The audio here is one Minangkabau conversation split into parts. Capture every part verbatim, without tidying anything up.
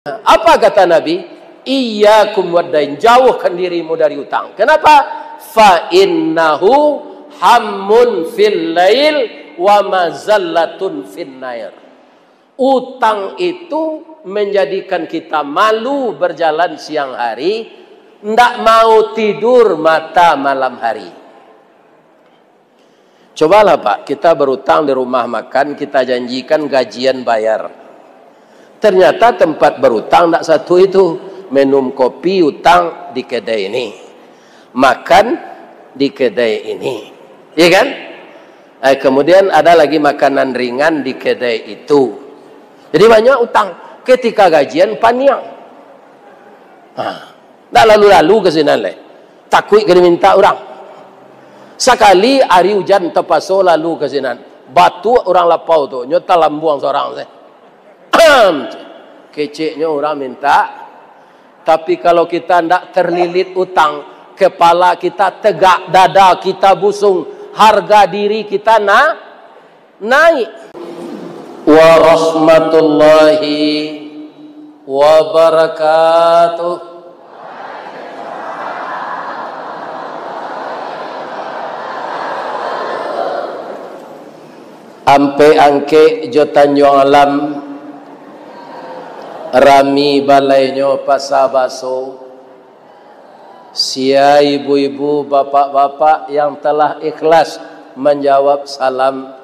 Apa kata Nabi? "Iyyakum waddain, jauhkan dirimu dari utang." Kenapa? "Fa innahu hammun fil lail wa mazallatun fin nair." Utang itu menjadikan kita malu berjalan siang hari, ndak mau tidur mata malam hari. Cobalah, Pak, kita berutang di rumah makan, kita janjikan gajian bayar. Ternyata tempat berutang ndak satu itu. Minum kopi utang di kedai ini. Makan di kedai ini. Iya kan? Eh, kemudian ada lagi makanan ringan di kedai itu. Jadi banyak utang. Ketika gajian, paniang. Ha. Ndak lalu-lalu ka sinan lai. Takuik ka dimintak urang. Sakali ari ujan tapaso lalu ka sinan. Batuak urang lapau tu, nyo talambuang sorang se. Keceknyo urang mintak. Tapi kalau kita ndak terlilit utang, kepala kita tegak, dada kita busung, harga diri kita na-, naik. Warahmatullahi wabarakatuh. Ampek Angkek jo Tanjuang Alam, rami balainyo Pasa Baso. Sia ibu-ibu, bapak-bapak yang telah ikhlas manjawab salam,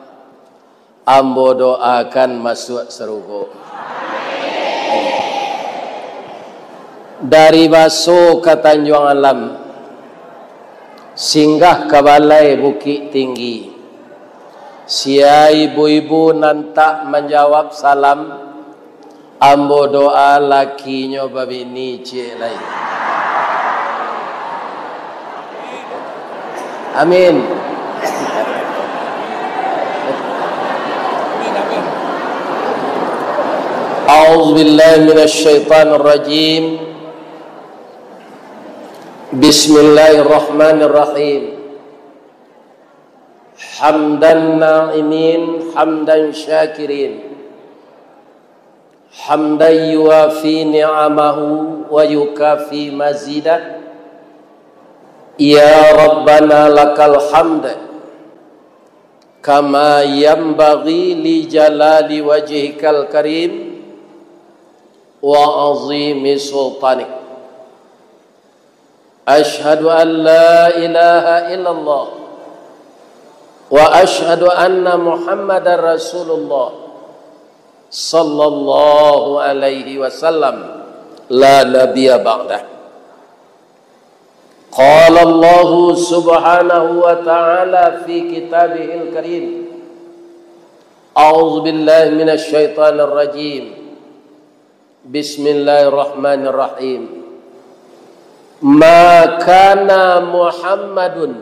ambo doakan masuak sarugo. Dari Baso ka Tanjuang Alam, singgah ka balai Bukik Tinggi. Sia ibu-ibu nan tak manjawab salam, ambo doa lakinyo babini ciek lai. Amin. A'udzubillahi minasyaitonirrajim. Bismillahirrahmanirrahim. Hamdan na'imin, hamdan syakirin. Hamdan yuwafi ni'amahu wa yukafi mazidah. Ya Rabbana lakal hamd, kama yanbaghi li jalali wajhikal karim wa azimi sultanik. Asyhadu an la ilaha illallah wa asyhadu anna Muhammadar Rasulullah sallallahu alaihi wasallam, la nabiyya ba'dah. Qala Allahu subhanahu wa ta'ala fi kitabihil karim. A'udzu billahi minasy syaithanir rajim. Bismillahirrahmanirrahim. Ma kana Muhammadun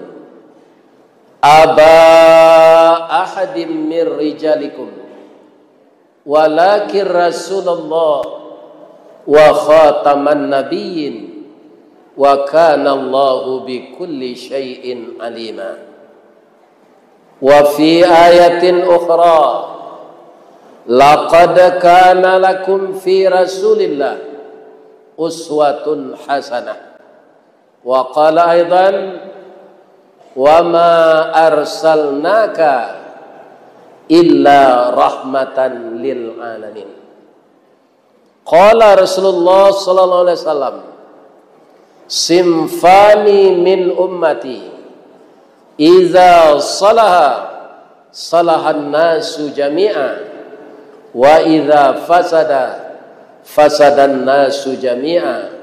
aba ahadim min rijalikum, walakin Rasulullah wa khataman nabiyyin, wa kana Allahu bikulli syai'in alima. Wa fi ayatin ukhra, laqad kana lakum fi Rasulillah uswatun hasanah. Wa qala aidan, wa ma arsalnaka illa rahmatan lil alamin. Qala Rasulullah sallallahu alaihi wasallam, "Sinfani min ummati, idza salaha, salahan nasu jami'a, wa idza fasada, fasadan nasu jami'a."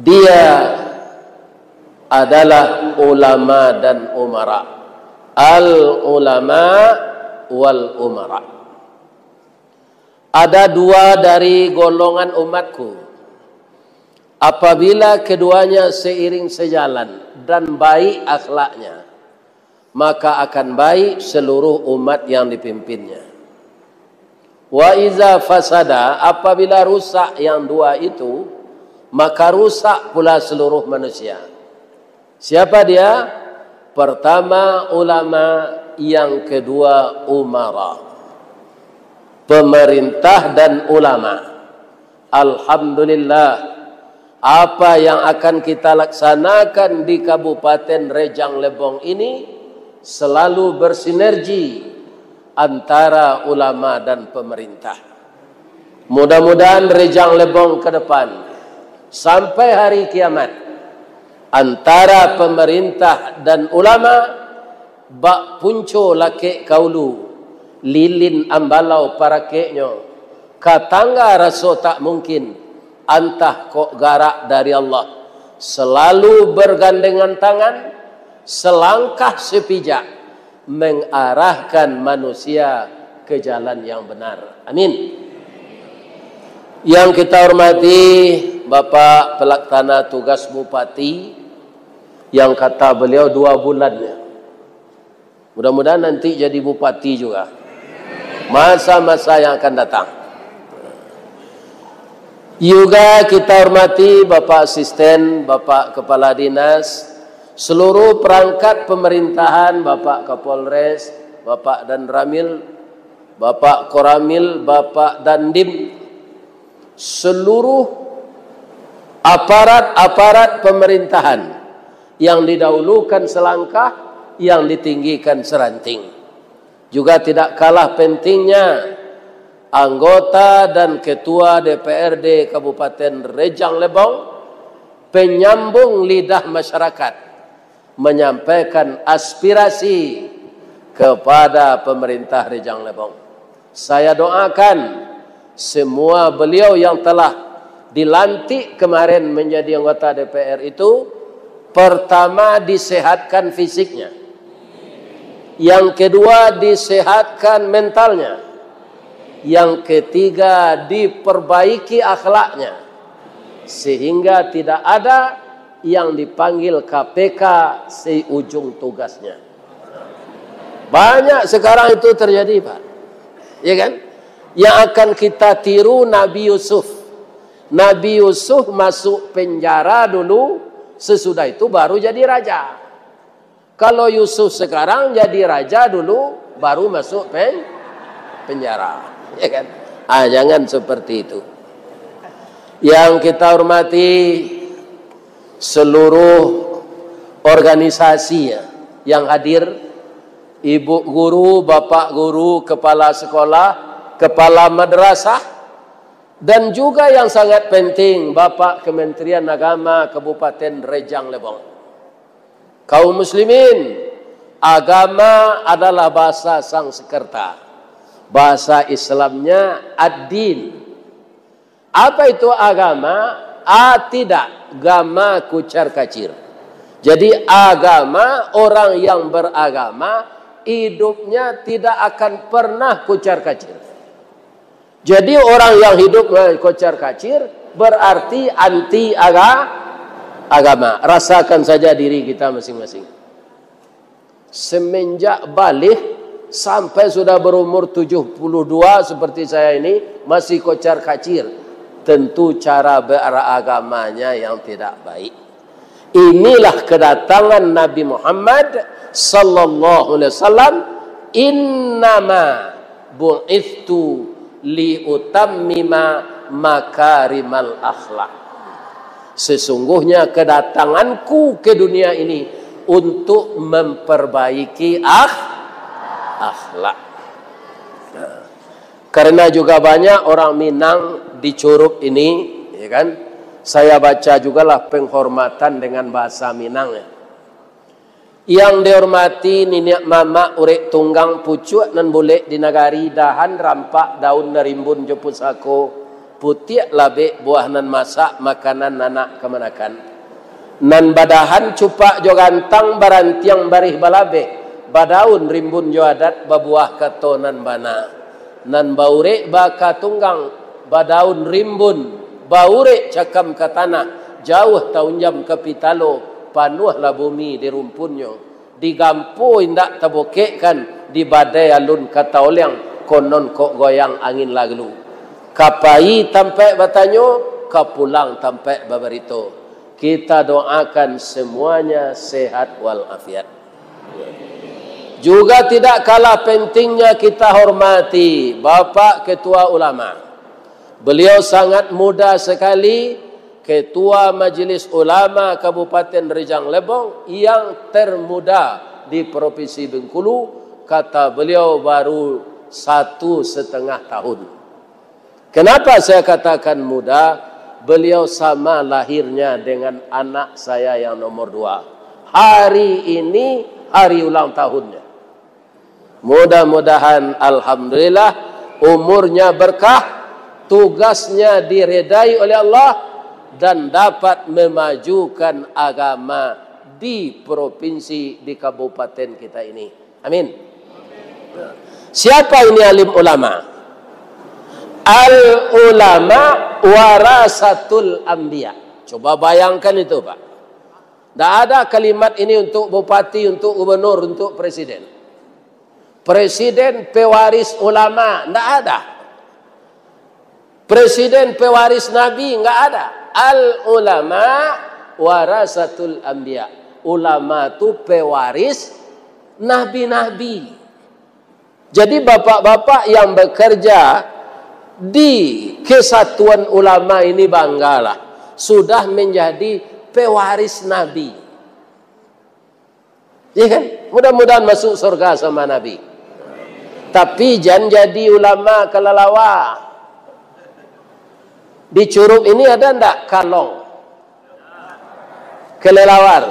Dia adalah ulama dan umara. Al ulama wal umara. Ada dua dari golongan umatku. Apabila keduanya seiring sejalan dan baik akhlaknya, maka akan baik seluruh umat yang dipimpinnya. Wa iza fasada, apabila rusak yang dua itu, maka rusak pula seluruh manusia. Siapa dia? Pertama ulama, yang kedua umara. Pemerintah dan ulama. Alhamdulillah, apa yang akan kita laksanakan di Kabupaten Rejang Lebong ini selalu bersinergi antara ulama dan pemerintah. Mudah-mudahan Rejang Lebong ke depan, sampai hari kiamat, antara pemerintah dan ulama, bak punco lakek ka ulu, lilin ambalau parakeknyo, ka tangga raso tak mungkin, antah kok garak dari Allah, selalu bergandengan tangan, selangkah sepijak, mengarahkan manusia ke jalan yang benar. Amin. Yang kita hormati Bapak Pelaksana Tugas Bupati, yang kata beliau dua bulan ya. Mudah-mudahan nanti jadi bupati juga. Masa-masa yang akan datang. Juga kita hormati Bapak Asisten, Bapak Kepala Dinas, seluruh perangkat pemerintahan, Bapak Kapolres, Bapak Danramil, Bapak Koramil, Bapak Dandim, seluruh aparat-aparat pemerintahan yang didahulukan selangkah, yang ditinggikan seranting. Juga tidak kalah pentingnya, anggota dan ketua D P R D Kabupaten Rejang Lebong, penyambung lidah masyarakat, menyampaikan aspirasi kepada pemerintah Rejang Lebong. Saya doakan semua beliau yang telah dilantik kemarin menjadi anggota D P R itu, pertama disehatkan fisiknya, yang kedua disehatkan mentalnya, yang ketiga diperbaiki akhlaknya, sehingga tidak ada yang dipanggil K P K si ujung tugasnya. Banyak sekarang itu terjadi, Pak. Ya kan? Yang akan kita tiru Nabi Yusuf. Nabi Yusuf masuk penjara dulu, sesudah itu baru jadi raja. Kalau Yusuf sekarang jadi raja dulu, baru masuk pen-, penjara. Ya kan? Ah, jangan seperti itu. Yang kita hormati seluruh organisasi ya, yang hadir, ibu guru, bapak guru, kepala sekolah, kepala madrasah, dan juga yang sangat penting, Bapak Kementerian Agama Kabupaten Rejang Lebong. Kaum muslimin, agama adalah bahasa Sanskerta. Bahasa Islamnya ad-din. Apa itu agama? A tidak, gama kucar kacir. Jadi agama, orang yang beragama, hidupnya tidak akan pernah kucar kacir. Jadi orang yang hidup kocar kacir berarti anti aga-, agama. Rasakan saja diri kita masing-masing. Semenjak baleh sampai sudah berumur tujuh puluh dua seperti saya ini, masih kocar kacir, tentu cara beragamanya yang tidak baik. Inilah kedatangan Nabi Muhammad sallallahu alaihi wasallam, "Innama bu'itstu liutammima makarimal akhlak." Sesungguhnya kedatanganku ke dunia ini untuk memperbaiki akh-, akhlak. Nah, karena juga banyak orang Minang di Curup ini, ya kan? Saya baca jugalah penghormatan dengan bahasa Minang, ya. Yang dihormati niniak mamak urek tunggang pucuak nan bulek di nagari, dahan rampak daun nan rimbun jo pusako, putiak labek buah nan masak, makanan anak kamanakan. Nan badahan cupak jo gantang, barantiang barih balabeh, badaun rimbun jo adat, babuah kato nan bana. Nan baurek baka tunggang, badaun rimbun, baurek cakam ka tanah, jauah taunjam ka pitalo, panuahlah bumi di rumpunnyo. Digampo indak tabokekkan, di badai alun ka taoliang, konon kok goyang angin lalu. Ka pai tampaik batanyo, ka pulang tampaik babarito. Kita doakan semuanya sehat walafiat. Juga tidak kalah pentingnya kita hormati Bapak Ketua Ulama, Beliau sangat muda sekali, Ketua Majelis Ulama Kabupaten Rejang Lebong yang termuda di Provinsi Bengkulu, kata beliau, baru satu setengah tahun. Kenapa saya katakan muda? Beliau sama lahirnya dengan anak saya yang nomor dua. Hari ini hari ulang tahunnya. Mudah-mudahan, alhamdulillah, umurnya berkah, tugasnya diredai oleh Allah, dan dapat memajukan agama di provinsi, di kabupaten kita ini. Amin. Siapa ini alim ulama? Al ulama warasatul anbiya. Coba bayangkan itu, Pak. Ndak ada kalimat ini untuk bupati, untuk gubernur, untuk presiden. Presiden pewaris ulama, ndak ada. Presiden pewaris nabi, nggak ada. Al ulama warasatul anbiya. Ulama tu pewaris nabi-nabi. Jadi, bapak-bapak yang bekerja di Kesatuan Ulama ini, banggalah, sudah menjadi pewaris Nabi. Ya kan? Mudah-mudahan masuk surga sama Nabi. Tapi jan jadi ulama kalalawa. Di Curup ini ada ndak kalong? Kelelawar.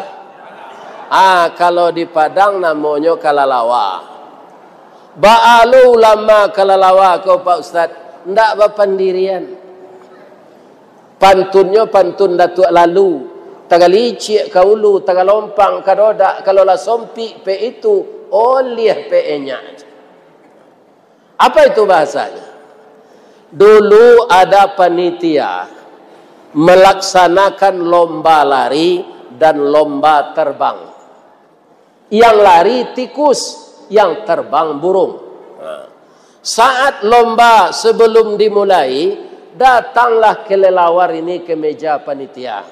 Ah, kalau di Padang namonyo kalalawa. Baa lo ulama kalalawa ko, Pak Ustaz? Ndak bapandirian. Pantunnyo pantun Datuak Lalu. Tagalicik ka ulu, tagalompang ka dodak, kalau lah sompik pek itu, oliah pek enyak. Apa itu bahasanya? Dulu ada panitia melaksanakan lomba lari dan lomba terbang. Yang lari tikus, yang terbang burung. Nah, saat lomba sebelum dimulai, datanglah kelelawar ini ke meja panitia.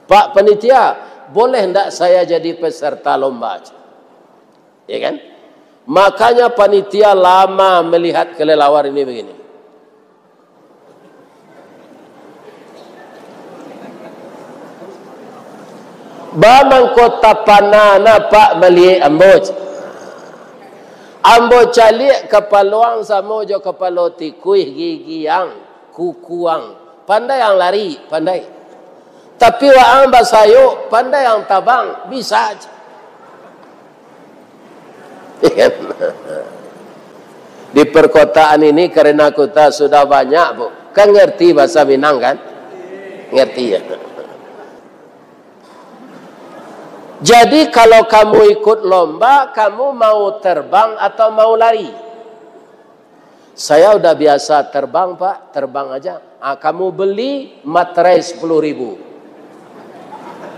"Pak panitia, boleh ndak saya jadi peserta lomba?" Ya kan? Makanya panitia lama melihat kelelawar ini begini. "Ba mangko tapana na, Pak, maliek ambo. Ambo caliak kapalo ang samo jo kapalo tikuih, gigi ang, kuku ang. Pandai ang lari, pandai. Tapi waang basayok, pandai ang tabang, bisa." Di perkotaan ini, karena kita sudah banyak, Bu, kan ngerti bahasa Minang, kan? Ngerti, ya? Jadi, kalau kamu ikut lomba, kamu mau terbang atau mau lari? "Saya udah biasa terbang, Pak, terbang aja." Ah, kamu beli materai sepuluh ribu.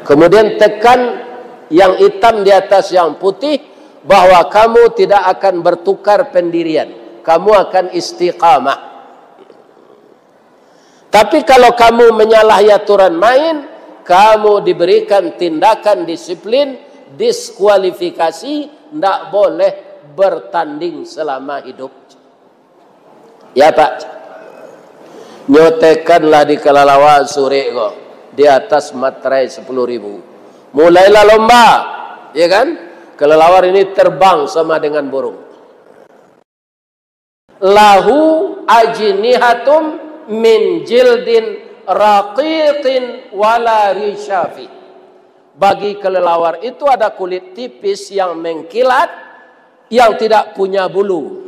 Kemudian tekan yang hitam di atas yang putih, bahwa kamu tidak akan bertukar pendirian. Kamu akan istiqamah. Tapi kalau kamu menyalahi aturan main, kamu diberikan tindakan disiplin, diskualifikasi, ndak boleh bertanding selama hidup. Ya, Pak. Nyotekanlah di kelelawar surek ko, di atas materai sepuluh ribu. Mulailah lomba, ya kan? Kelelawar ini terbang sama dengan burung. "Lahu ajnihatum min jildin raqiqin wala rishafi." Bagi kelelawar itu ada kulit tipis yang mengkilat, yang tidak punya bulu.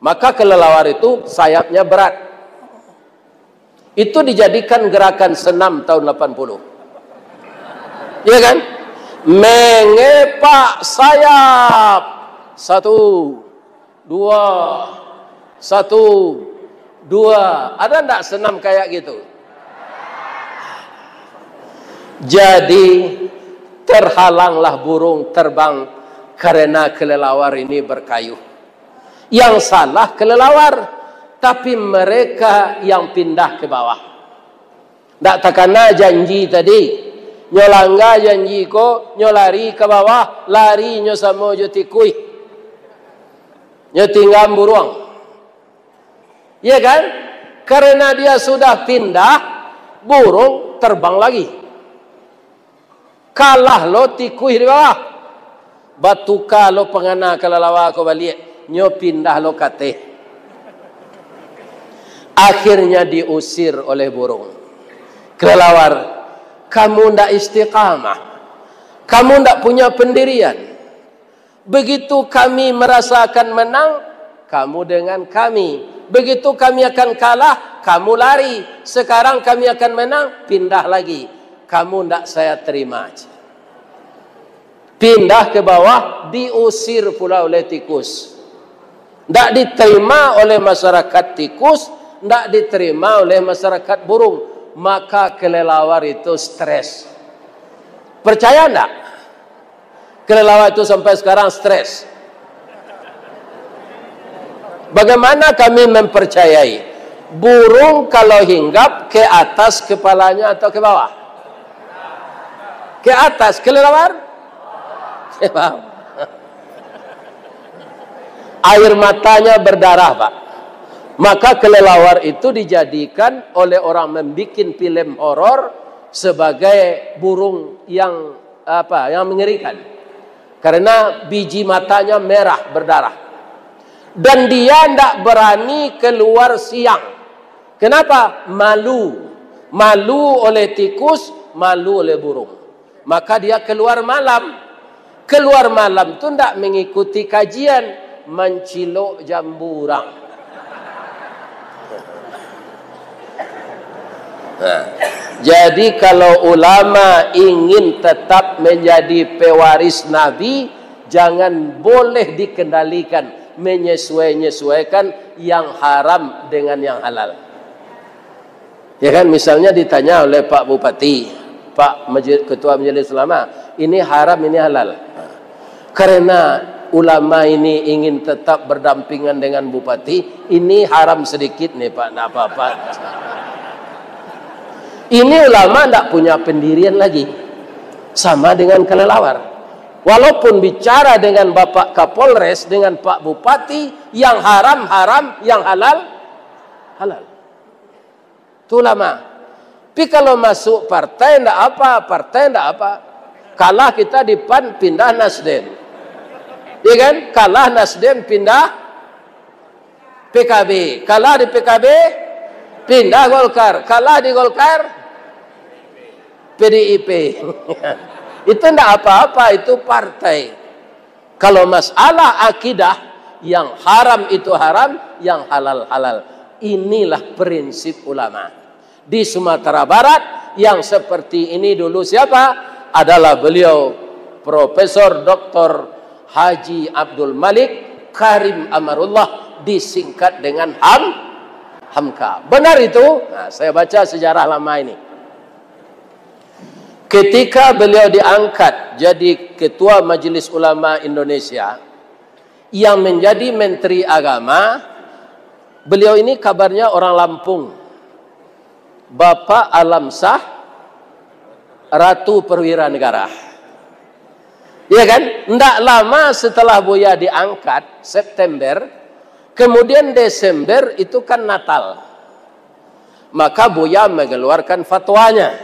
Maka kelelawar itu sayapnya berat. Itu dijadikan gerakan senam tahun delapan puluh. Ya kan? Mengepak sayap. Satu, dua, satu, dua. Ada ndak senam kayak gitu? Jadi, terhalanglah burung terbang karena kelelawar ini berkayuh. Yang salah kelelawar, tapi mereka yang pindah ke bawah. Ndak takana janji tadi. Nyo langga janji ko, nyo lari ka bawah, lari nyo samo jo tikuih. Nyo tingga buruang. Iya kan? Karena dia sudah pindah, burung terbang lagi. Kalah lo tikuih di bawah. Batuka lo pangana kalalawa ko baliak, nyo pindah lo kateh. Akhirnya diusir oleh burung. Kelelawar, kamu ndak istiqamah. Kamu ndak punya pendirian. Begitu kami merasa akan menang, kamu dengan kami. Begitu kami akan kalah, kamu lari. Sekarang kami akan menang, pindah lagi. Kamu ndak saya terima. Pindah ke bawah, diusir pula oleh tikus. Ndak diterima oleh masyarakat tikus, ndak diterima oleh masyarakat burung. Maka kelelawar itu stres. Percaya ndak? Kelelawar itu sampai sekarang stres. Bagaimana kami mempercayai? Burung kalau hinggap ke atas kepalanya atau ke bawah? Ke atas, kelelawar? Ke bawah. Air matanya berdarah, Pak. Maka kelelawar itu dijadikan oleh orang membikin film horor sebagai burung yang, apa, yang mengerikan. Karena biji matanya merah berdarah. Dan dia ndak berani keluar siang. Kenapa? Malu. Malu oleh tikus, malu oleh burung. Maka dia keluar malam. Keluar malam tu ndak mengikuti kajian, mancilok jambu urang. Nah, jadi kalau ulama ingin tetap menjadi pewaris Nabi, jangan boleh dikendalikan, menyesuai-nyesuaikan yang haram dengan yang halal. Ya kan, misalnya ditanya oleh Pak Bupati, Pak Maje-, Ketua Majelis Ulama, ini haram, ini halal. Karena ulama ini ingin tetap berdampingan dengan bupati, ini haram sedikit nih, Pak, ndak apa-apa. Ini ulama ndak punya pendirian lagi. Sama dengan kelelawar. Walaupun bicara dengan Bapak Kapolres, dengan Pak Bupati, yang haram haram, yang halal halal. Tu ulama. Tapi kalau masuk partai ndak apa, partai ndak apa. Kalah kita di PAN, pindah Nasdem. Ya kan? Kalah Nasdem, pindah PKB. Kalah di PKB, pindah Golkar. Kalah di Golkar, PDIP. Itu ndak apa-apa, itu partai. Kalau masalah akidah, yang haram itu haram, yang halal halal. Inilah prinsip ulama. Di Sumatera Barat yang seperti ini dulu siapa? Adalah beliau Profesor Doktor Haji Abdul Malik Karim Amarullah, disingkat dengan Ham-, Hamka. Benar itu? Nah, saya baca sejarah lama ini. Ketika beliau diangkat jadi Ketua Majelis Ulama Indonesia, yang menjadi Menteri Agama, beliau ini kabarnya orang Lampung, Bapak Alamsah Ratu Perwira Negara. Iya kan? Ndak lama setelah Buya diangkat, September, kemudian Desember itu kan Natal. Maka Buya mengeluarkan fatwanya.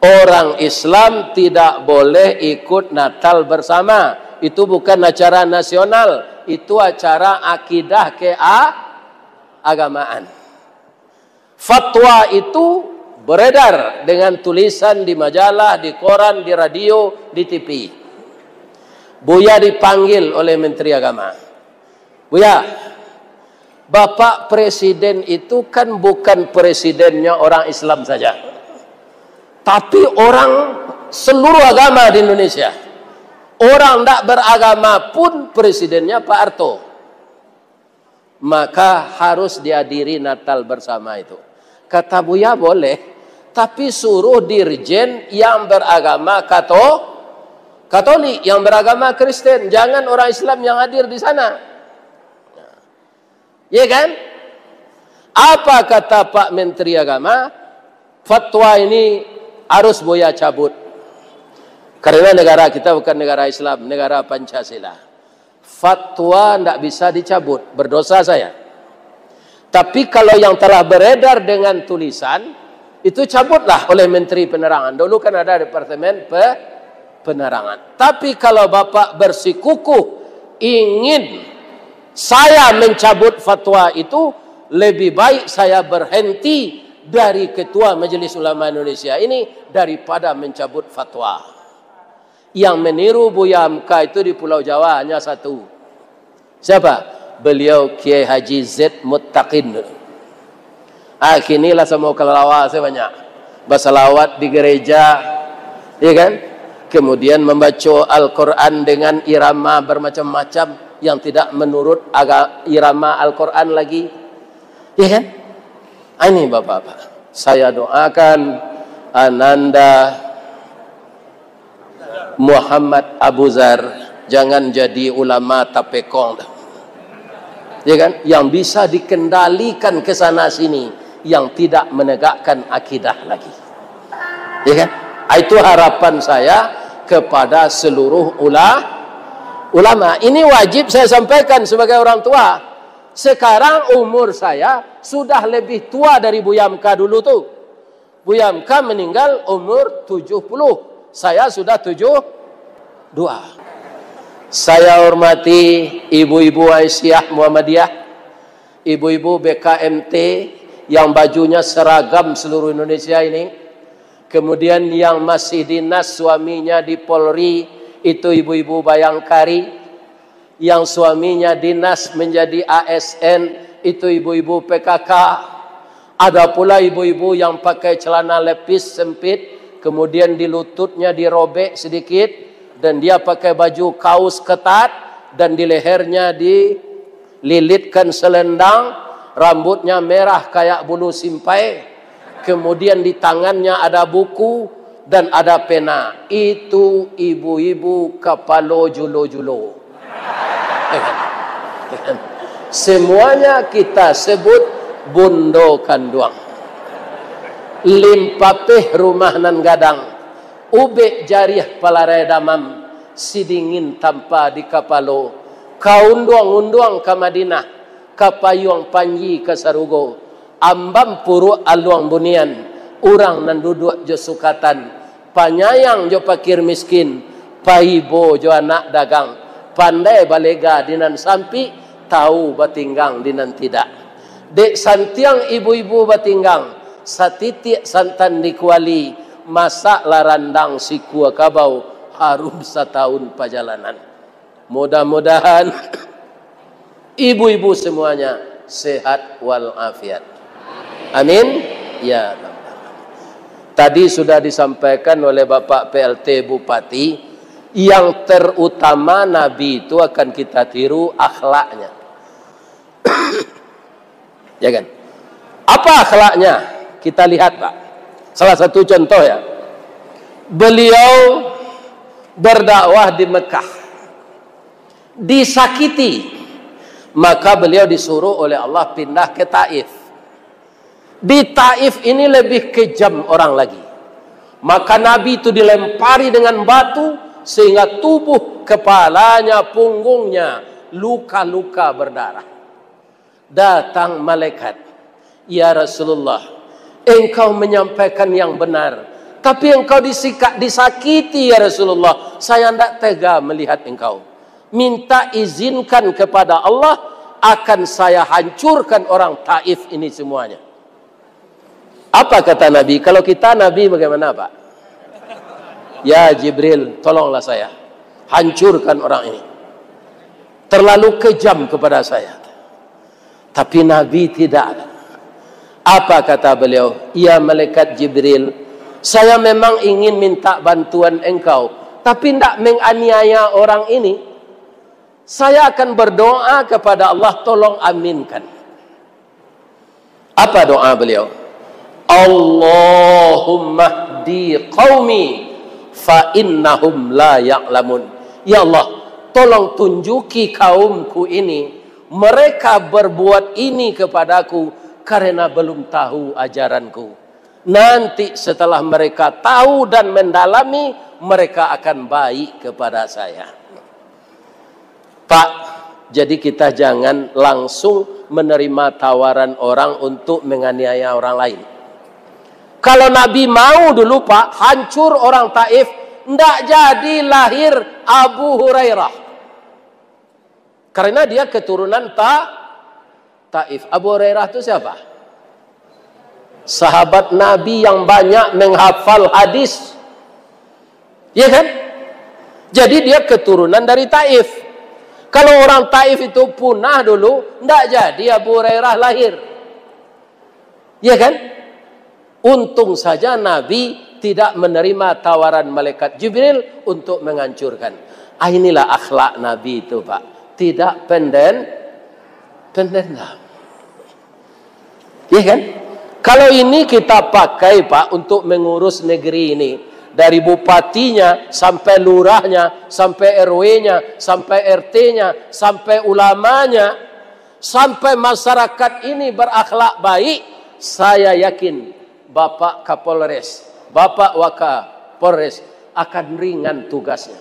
Orang Islam tidak boleh ikut Natal bersama. Itu bukan acara nasional, itu acara akidah keagamaan. Fatwa itu beredar dengan tulisan di majalah, di koran, di radio, di T V. Buya dipanggil oleh Menteri Agama. Buya, Bapak Presiden itu kan bukan presidennya orang Islam saja, tapi orang seluruh agama di Indonesia. Orang ndak beragama pun presidennya Pak Harto. Maka harus dihadiri Natal bersama itu. Kata Buya, "Boleh, tapi suruh dirjen yang beragama Kato-, Katolik, yang beragama Kristen. Jangan orang Islam yang hadir di sana." Ya kan? Apa kata Pak Menteri Agama? Fatwa ini harus Buya cabut. Karena negara kita bukan negara Islam, negara Pancasila. Fatwa ndak bisa dicabut, berdosa saya. Tapi kalau yang telah beredar dengan tulisan, itu cabutlah oleh Menteri Penerangan. Dulu kan ada Departemen Pe-, Penerangan. Tapi kalau Bapak bersikukuh ingin saya mencabut fatwa itu, lebih baik saya berhenti dari Ketua Majelis Ulama Indonesia ini daripada mencabut fatwa. Yang meniru Buya Hamka itu di Pulau Jawa hanya satu. Siapa? Beliau Kiai Haji Z Muttaqin. Ah, kini lah samo kalalawa sabanyak. Basalawat di gereja, ya kan? Kemudian membaca Al-Quran dengan irama bermacam-macam yang tidak menurut aga-, irama Al-Quran lagi. Ya kan? Ah, ini Bapak-bapak. Saya doakan Ananda Muhammad Abu Zar, jangan jadi ulama tapekong dah. Ya kan? Yang bisa dikendalikan ke sana sini, yang tidak menegakkan akidah lagi. Ya kan? Ah, itu harapan saya kepada seluruh ula-, ulama. Ini wajib saya sampaikan sebagai orang tua. Sekarang umur saya sudah lebih tua dari Buya Hamka dulu tu. Buya Hamka meninggal umur tujuh puluh. Saya sudah tujuh dua. Saya hormati ibu-ibu Aisyah Muhammadiyah, ibu-ibu B K M T yang bajunya seragam seluruh Indonesia ini. Kemudian yang masih dinas suaminya di Polri, itu ibu-ibu Bayangkari. Yang suaminya dinas menjadi A S N, itu ibu-ibu P K K. Ada pula ibu-ibu yang pakai celana lepis sempit, kemudian di lututnya dirobek sedikit, dan dia pakai baju kaus ketat, dan di lehernya dililitkan selendang, rambutnya merah kayak bulu simpai, kemudian di tangannya ada buku dan ada pena. Itu ibu-ibu kapalo julo-julo. Semuanya kita sebut bundo kanduang. Limpapeh rumah nan gadang, ubek jariah palarai damam, sidingin tampa di kapalo, ka unduang-unduang ka Madinah, ka payuang panji ka sarugo, ambam puruak aluang bunian, urang nan duduak jo sukatan, panyayang jo pakir miskin, paibo jo anak dagang, pandai balega di nan sampik, tahu batinggang di nan tidak. Dek santiang ibu-ibu batinggang, satitiak santan di kuali, masaklah randang sikua kabau, harum satahun pajalanan. Mudah-mudahan ibu-ibu semuanya sehat walafiat. Amin. Ya Rabbal Alamin. Tadi sudah disampaikan oleh Bapak P L T Bupati, yang terutama Nabi itu akan kita tiru akhlaknya. Ya kan? Apa akhlaknya? Kita lihat, Pak. Salah satu contoh ya. Beliau berdakwah di Mekah. Disakiti. Maka beliau disuruh oleh Allah pindah ke Taif. Di Taif ini lebih kejam orang lagi. Maka Nabi itu dilempari dengan batu sehingga tubuh kepalanya, punggungnya luka-luka berdarah. Datang malaikat, "Ya Rasulullah, engkau menyampaikan yang benar, tapi engkau disikak, disakiti, ya Rasulullah. Saya ndak tega melihat engkau. Minta izinkan kepada Allah, akan saya hancurkan orang Taif ini semuanya." Apa kata Nabi? Kalau kita, Nabi bagaimana, Pak? "Ya Jibril, tolonglah saya. Hancurkan orang ini. Terlalu kejam kepada saya." Tapi Nabi tidak. Apa kata beliau? "Ya malaikat Jibril, saya memang ingin minta bantuan engkau, tapi ndak menganiaya orang ini. Saya akan berdoa kepada Allah, tolong aminkan." Apa doa beliau? "Allahumma hdi qaumi fa innahum la ya'lamun." "Ya Allah, tolong tunjuki kaumku ini, mereka berbuat ini kepadaku karena belum tahu ajaranku. Nanti setelah mereka tahu dan mendalami, mereka akan baik kepada saya." Pak, Jadi kita jangan langsung menerima tawaran orang untuk menganiaya orang lain. Kalau Nabi mau dulu, Pak, hancur orang Taif, ndak jadi lahir Abu Hurairah. Karena dia keturunan Ta-, Taif. Abu Hurairah itu siapa? Sahabat Nabi yang banyak menghafal hadis. Ya kan? Jadi dia keturunan dari Taif. Kalau orang Taif itu punah dulu, ndak jadi Abu Hurairah lahir. Ya kan? Untung saja Nabi tidak menerima tawaran malaikat Jibril untuk menghancurkan. Ah, inilah akhlak Nabi itu, Pak. Tidak penden-, pendendam. Ya kan? Kalau ini kita pakai, Pak, untuk mengurus negeri ini, dari bupatinya sampai lurahnya, sampai R W-nya, sampai R T-nya, sampai ulamanya, sampai masyarakat ini berakhlak baik, saya yakin Bapak Kapolres, Bapak Wakapolres akan ringan tugasnya.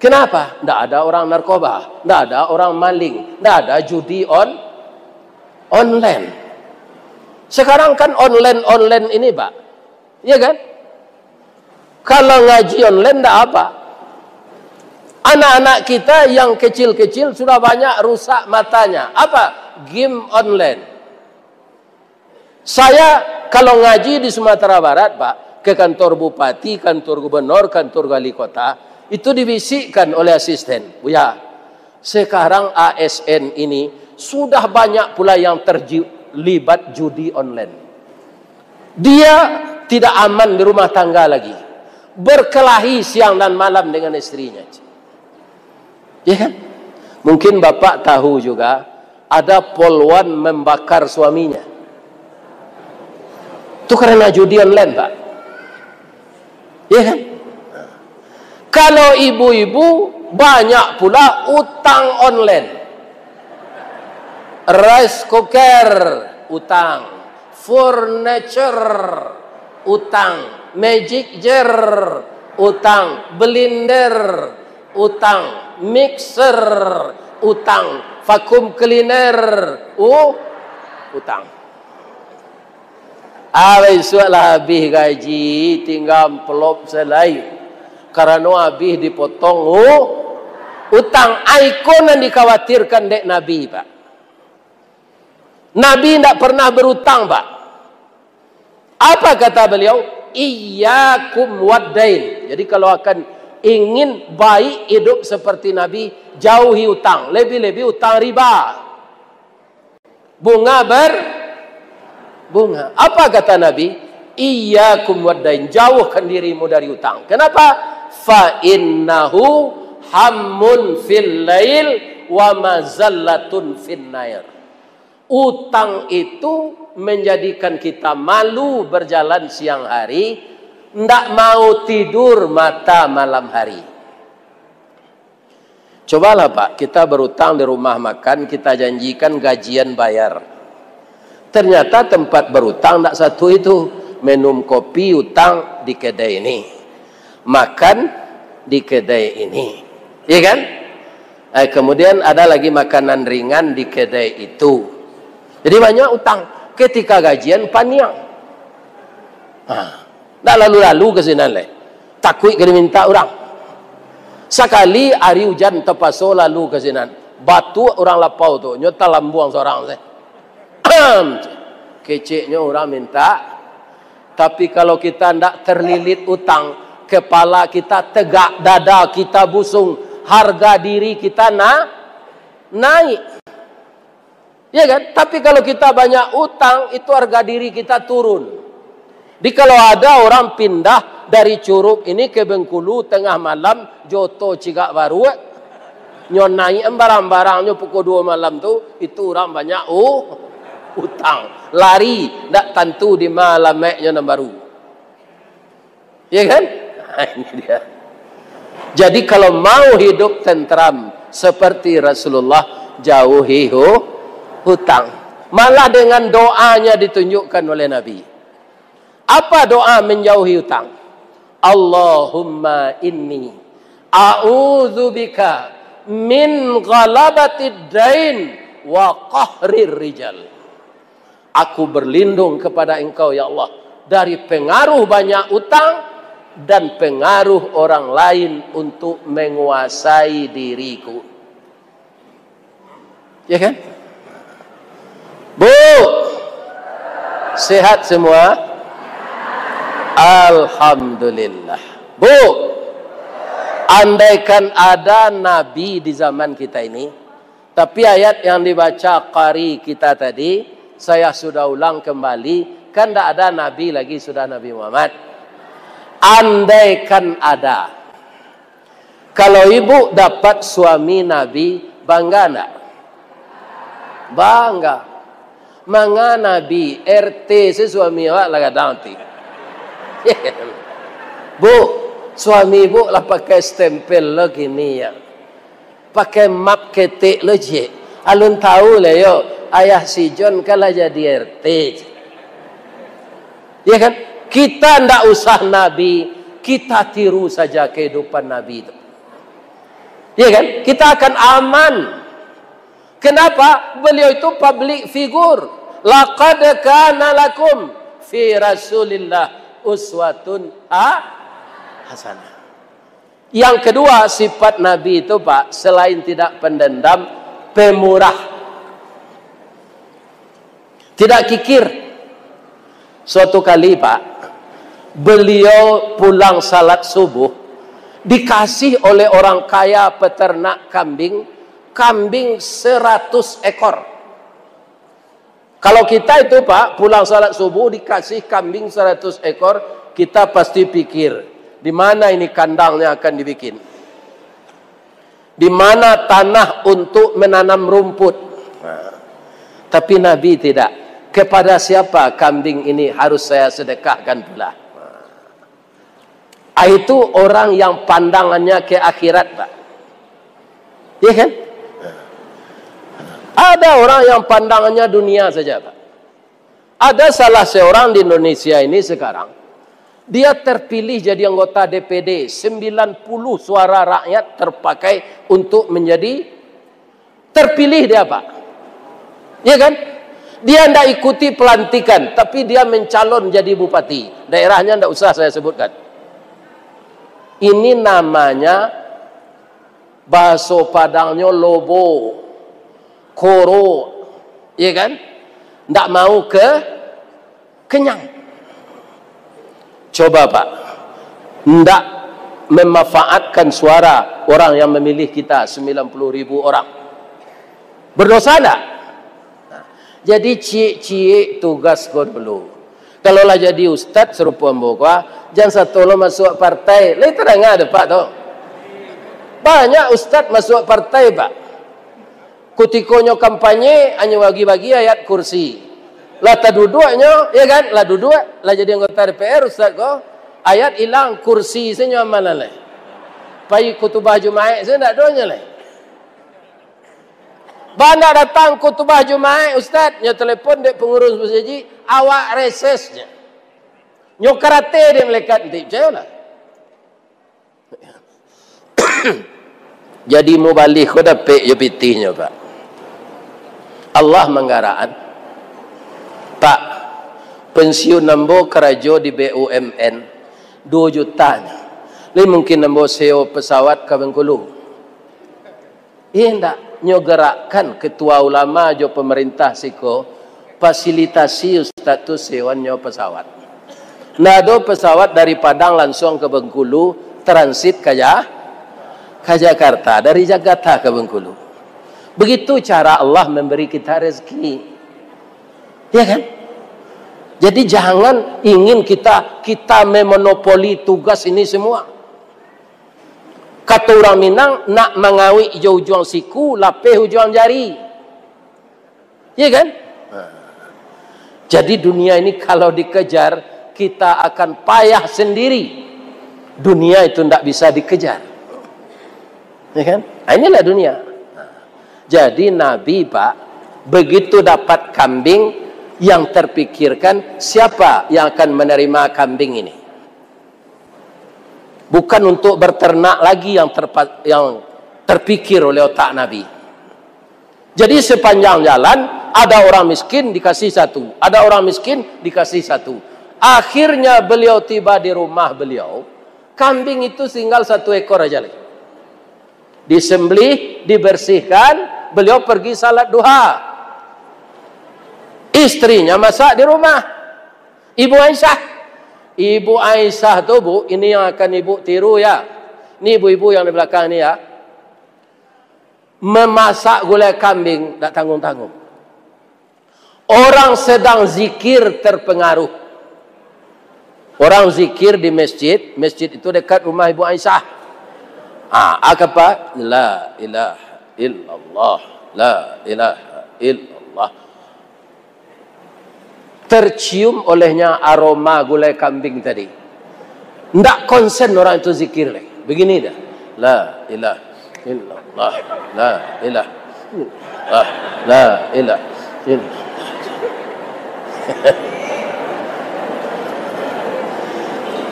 Kenapa? Ndak ada orang narkoba, ndak ada orang maling, ndak ada judi on-, online. Sekarang kan online-online ini, Pak. Ya kan? Kalau ngaji online ndak apa. Anak-anak kita yang kecil-kecil sudah banyak rusak matanya. Apa? Game online. Saya kalau ngaji di Sumatera Barat, Pak, ke kantor bupati, kantor gubernur, kantor wali kota, itu dibisikkan oleh asisten, "Buya, sekarang A S N ini sudah banyak pula yang terlibat judi online. Dia tidak aman di rumah tangga lagi. Berkelahi siang dan malam dengan istrinya." Ya kan? Mungkin Bapak tahu juga, ada polwan membakar suaminya. Itu karena judi online, Pak. Ya kan? Kalau ibu-ibu, banyak pula utang online. Rice cooker, utang. Furniture, utang. Magic jar, utang. Blender, utang. Mixer, utang. Vacuum cleaner, u-, utang. Ah, bisuak lah habih gaji, tingga amplop salai. Karano habih dipotong u-, utang. Ai ko nan dikhawatirkan dek Nabi, Pak. Nabi ndak pernah berutang, Pak. Apa kata beliau? "Iyyakum waddain." Jadi, kalau akan ingin baik hidup seperti Nabi, jauhi utang. Lebih-lebih utang riba. Bunga ber-, bunga. Apa kata Nabi? "Iyyakum waddain." Jauhkan dirimu dari utang. Kenapa? "Fa innahu hammun fil lail wa mazallatun fin nair." Utang itu menjadikan kita malu berjalan siang hari, ndak mau tidur mata malam hari. Cobalah, Pak, kita berutang di rumah makan, kita janjikan gajian bayar. Ternyata tempat berutang ndak satu itu. Minum kopi utang di kedai ini. Makan di kedai ini. Iya kan? Eh, kemudian ada lagi makanan ringan di kedai itu. Jadi banyak utang. Ketika gajian, paniang. Ha. Ndak lalu-lalu ka sinan lai. Takuik ka diminta urang. Sakali ari ujan tapaso lalu ka sinan. Batuak urang lapau tu, nyo talambuang sorang se. Keceknyo urang minta. Tapi kalau kita ndak terlilit utang, kepala kita tegak, dada kita busung, harga diri kita na-, naik. Ya kan? Tapi kalau kita banyak utang, itu harga diri kita turun. Jadi kalau ada orang pindah dari Curup ini ke Bengkulu tengah malam, jo oto cigak baruak, nyo naiak barang-barangnyo pukul duo malam tu, itu urang banyak u-, utang. Lari, ndak tantu di ma alamaiknyo nan baru. Ya kan? Ini dia. Jadi kalau mau hidup tentram seperti Rasulullah, jauhi hu-, hutang. Malah dengan doanya ditunjukkan oleh Nabi. Apa doa menjauhi hutang? "Allahumma inni a'udzubika min ghalabatid dain wa qahrir rijal. Aku berlindung kepada Engkau, ya Allah, dari pengaruh banyak utang dan pengaruh orang lain untuk menguasai diriku. Ya kan? Bu, sehat semua? Alhamdulillah. Bu, andaikan ada nabi di zaman kita ini, tapi ayat yang dibaca qari kita tadi, saya sudah ulang kembali, kan ndak ada nabi lagi sudah Nabi Muhammad. Andaikan ada, kalau ibu dapat suami Nabi, bangga ndak? Bangga. Manga Nabi, R T se suami awak lah gadang ti. Bu, suami ibu lah pakai stempel lo kini ya. Pakai map ketek lo ciek. Alun tahu lah yo, ayah si John kan lah jadi R T. Ya kan? Kita ndak usah nabi, kita tiru saja kehidupan Nabi itu. Ya kan? Kita akan aman. Kenapa? Beliau itu public figure. Laqad kana lakum fi Rasulillah uswatun ha-, hasanah. Yang kedua, sifat Nabi itu, Pak, selain tidak pendendam, pemurah. Tidak kikir. Suatu kali, Pak, beliau pulang salat subuh, dikasih oleh orang kaya peternak kambing, kambing seratus ekor. Kalau kita itu, Pak, pulang salat subuh dikasih kambing seratus ekor, kita pasti pikir, "Di mana ini kandangnya akan dibikin? Di mana tanah untuk menanam rumput?" Nah, tapi Nabi tidak. "Kepada siapa kambing ini harus saya sedekahkan pula?" Ah, itu orang yang pandangannya ke akhirat, Pak. Iya kan? Ada orang yang pandangannya dunia saja, Pak. Ada salah seorang di Indonesia ini sekarang, dia terpilih jadi anggota D P D, sembilan puluh suara rakyat terpakai untuk menjadi terpilih dia, Pak. Ya kan? Dia ndak ikuti pelantikan, tapi dia mencalon jadi bupati. Daerahnya ndak usah saya sebutkan. Ini namanya, bahaso Padangnyo, lobo, koro, ya kan? Ndak mau ke kenyang. Coba, Pak, ndak memanfaatkan suara orang yang memilih kita, sembilan puluh ribu orang. Berdosa ndak? Nah, jadi ciek-ciek tugas ko dulu. Kalau lah jadi ustad sarupo ambo ko, ah, jan sato lo masuak partai. Lai tadanga dek Apak tu? Banyak ustad masuak partai, Pak. Kutikonyo kampanye, hanyo bagi-bagi ayat kursi. Lah taduduaknyo, ya kan? Lah duduak, lah jadi anggota D P R, ustad ko, ayat ilang, kursi se nyo amalan lai. Pai khutubah Jumaik se ndak donyo lai. Bana datang khutubah Jumaik, ustad, nyo telepon dek pengurus masjid, awak reses nyo. Nyo karate dek malaikat nanti, picayolah. Jadi mubalih ko dapek jo pitihnyo, Pak. Allah manggaraan. Pak, pensiun ambo karajo di B U M N, duo juta nyo. Lai mungkin ambo sewa pesawat ka Bengkulu. Indak, nyo gerakkan ketua ulama jo pemerintah siko, fasilitasi ustad tu sewannyo pesawat. Ndak ado pesawat dari Padang langsung ke Bengkulu, transit ka Ja-, ka Jakarta, dari Jakarta ke Bengkulu. Begitu cara Allah memberi kita rezeki. Ya kan? Jadi jangan ingin kita, kita memonopoli tugas ini semua. Kato urang Minang, nak mangawik jo ujuang siku, lapeh ujuang jari. Iya kan? Nah. Jadi dunia ini kalau dikejar, kita akan payah sendiri. Dunia itu ndak bisa dikejar. Ya kan? Nah, inilah dunia. Nah. Jadi Nabi, Pak, begitu dapat kambing, yang terpikirkan siapa yang akan menerima kambing ini. Bukan untuk berternak lagi yang terpa-, yang terpikir oleh otak Nabi. Jadi, sepanjang jalan, ada orang miskin dikasih satu, ada orang miskin dikasih satu. Akhirnya, beliau tiba di rumah beliau, kambing itu tinggal satu ekor aja lagi. Disembelih, dibersihkan, beliau pergi salat duha. Istrinya masak di rumah. Ibu Aisyah. Ibu Aisyah tu, Bu, ini yang akan Ibu tiru, ya. Ni ibu-ibu yang di belakang ni, ya. Memasak gulai kambing, tak tanggung-tanggung. Orang sedang zikir terpengaruh. Orang zikir di masjid, masjid itu dekat rumah Ibu Aisyah. Ah, apa? La ilaha illallah, la ilaha illallah. Tercium olehnya aroma gulai kambing tadi. Ndak konsen orang itu zikir lagi. Begini dah. La ilaha illallah. La ilaha illallah. La ilaha illallah.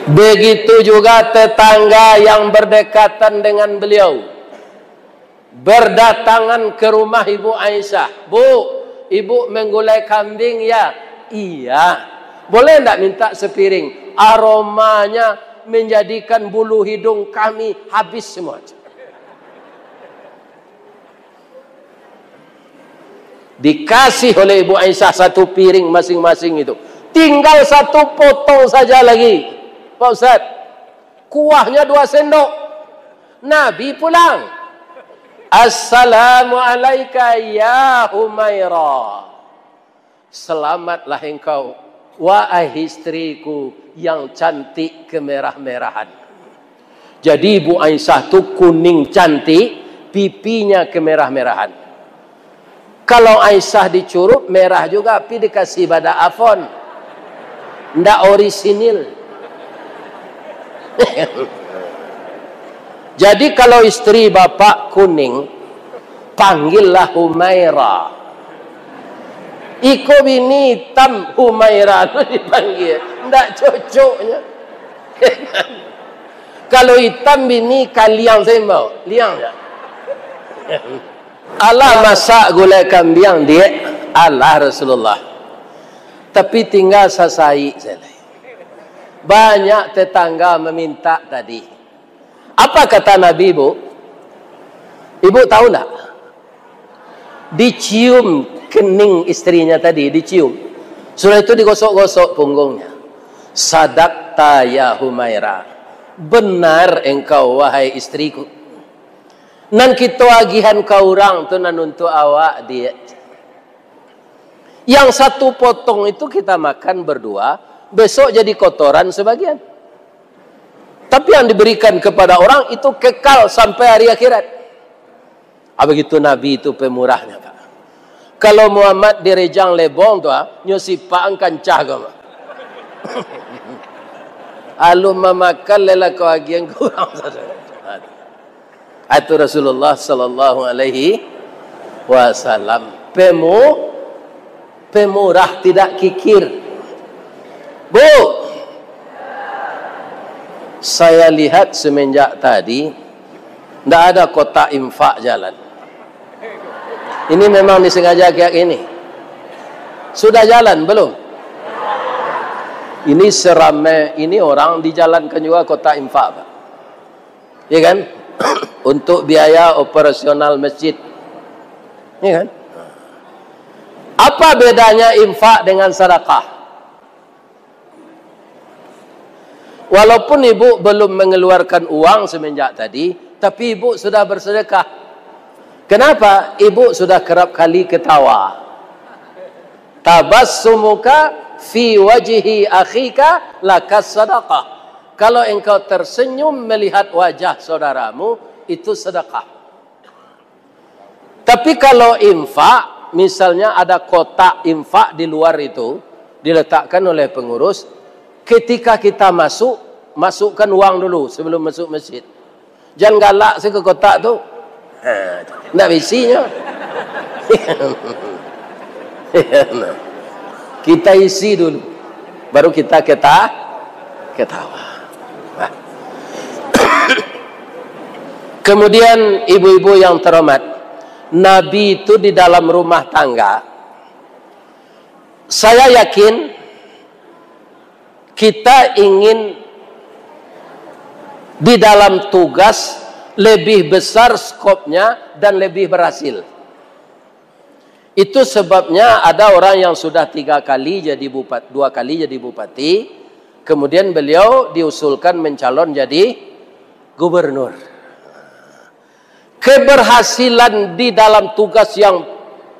Begitu juga tetangga yang berdekatan dengan beliau. Berdatangan ke rumah Ibu Aisyah. "Bu, Ibu menggulai kambing, ya?" "Iya." "Boleh ndak minta sepiring? Aromanya menjadikan bulu hidung kami habis semua." Dikasih oleh Ibu Aisyah satu piring masing-masing itu. Tinggal satu potong saja lagi, Pak Ustaz. Kuahnyo dua sendok. Nabi pulang. "Assalamu alaika ya Humaira." "Selamatlah engkau, wahai istriku yang cantik kemerah-merahan." Jadi, Ibu Aisyah tu kuning cantik, pipinya kemerah-merahan. Kalau Aisyah di Curup, merah juga, tapi dikasih badak Avon. Ndak orisinil. Jadi, kalau istri bapak kuning, panggillah Humaira. Iko bini itam, Humaira tu dipanggil. Ndak cocoknyo. Kalau itam bini kaliang sembau, liang je. Alah masak gulai kambiang, Diak, alah Rasulullah. Tapi tinggal sasaik sajo. Banyak tetangga meminta tadi. Apa kata Nabi, Bu? Ibu tahu ndak? Dicium kening istrinya tadi, dicium. Sudah itu digosok-gosok punggungnya. "Sadakta ya Humaira. Benar engkau, wahai istriku. Nan kito agihan ka urang tu nan untuak awak, Diak. Yang satu potong itu kita makan berdua, besok jadi kotoran sebagian. Tapi yang diberikan kepada orang itu kekal sampai hari akhirat." Ah, begitu Nabi itu pemurahnyo, Pak. Kalau Muhammad direjang lebong tu, ah, nyo sipakan kancah ko, Pak. Alun mamakan, lela ko agian kurang. Itu Rasulullah sallallahu alaihi wasallam. Pemu-, pemurah, tidak kikir. Bu, saya lihat semenjak tadi, ndak ada kotak infak jalan. Ini memang disengaja kayak gini. Sudah jalan belum? Ini seramai ini orang dijalankan juga kotak infak, Pak. Ya kan? Untuk biaya operasional masjid. Ya kan? Apa bedanya infak dengan sedekah? Walaupun ibu belum mengeluarkan uang semenjak tadi, tapi ibu sudah bersedekah. Kenapa? Ibu sudah kerap kali ketawa. "Tabassumuka fi wajhi akhika lakas sadaqah." Kalau engkau tersenyum melihat wajah saudaramu, itu sedekah. Tapi kalau infak, misalnya ada kotak infak di luar itu, diletakkan oleh pengurus, ketika kita masuk, masukkan uang dulu sebelum masuk masjid. Jan galak se ke kotak tu. Ha, ndak baisinyo. Kita isi dulu. Baru kita keta-, ketawa. Nah. Kemudian, ibu-ibu yang terhormat, Nabi itu di dalam rumah tangga, saya yakin kita ingin di dalam tugas lebih besar skopnya dan lebih berhasil. Itu sebabnya ada orang yang sudah tiga kali jadi bupat-, dua kali jadi bupati, kemudian beliau diusulkan mencalon jadi gubernur. Keberhasilan di dalam tugas yang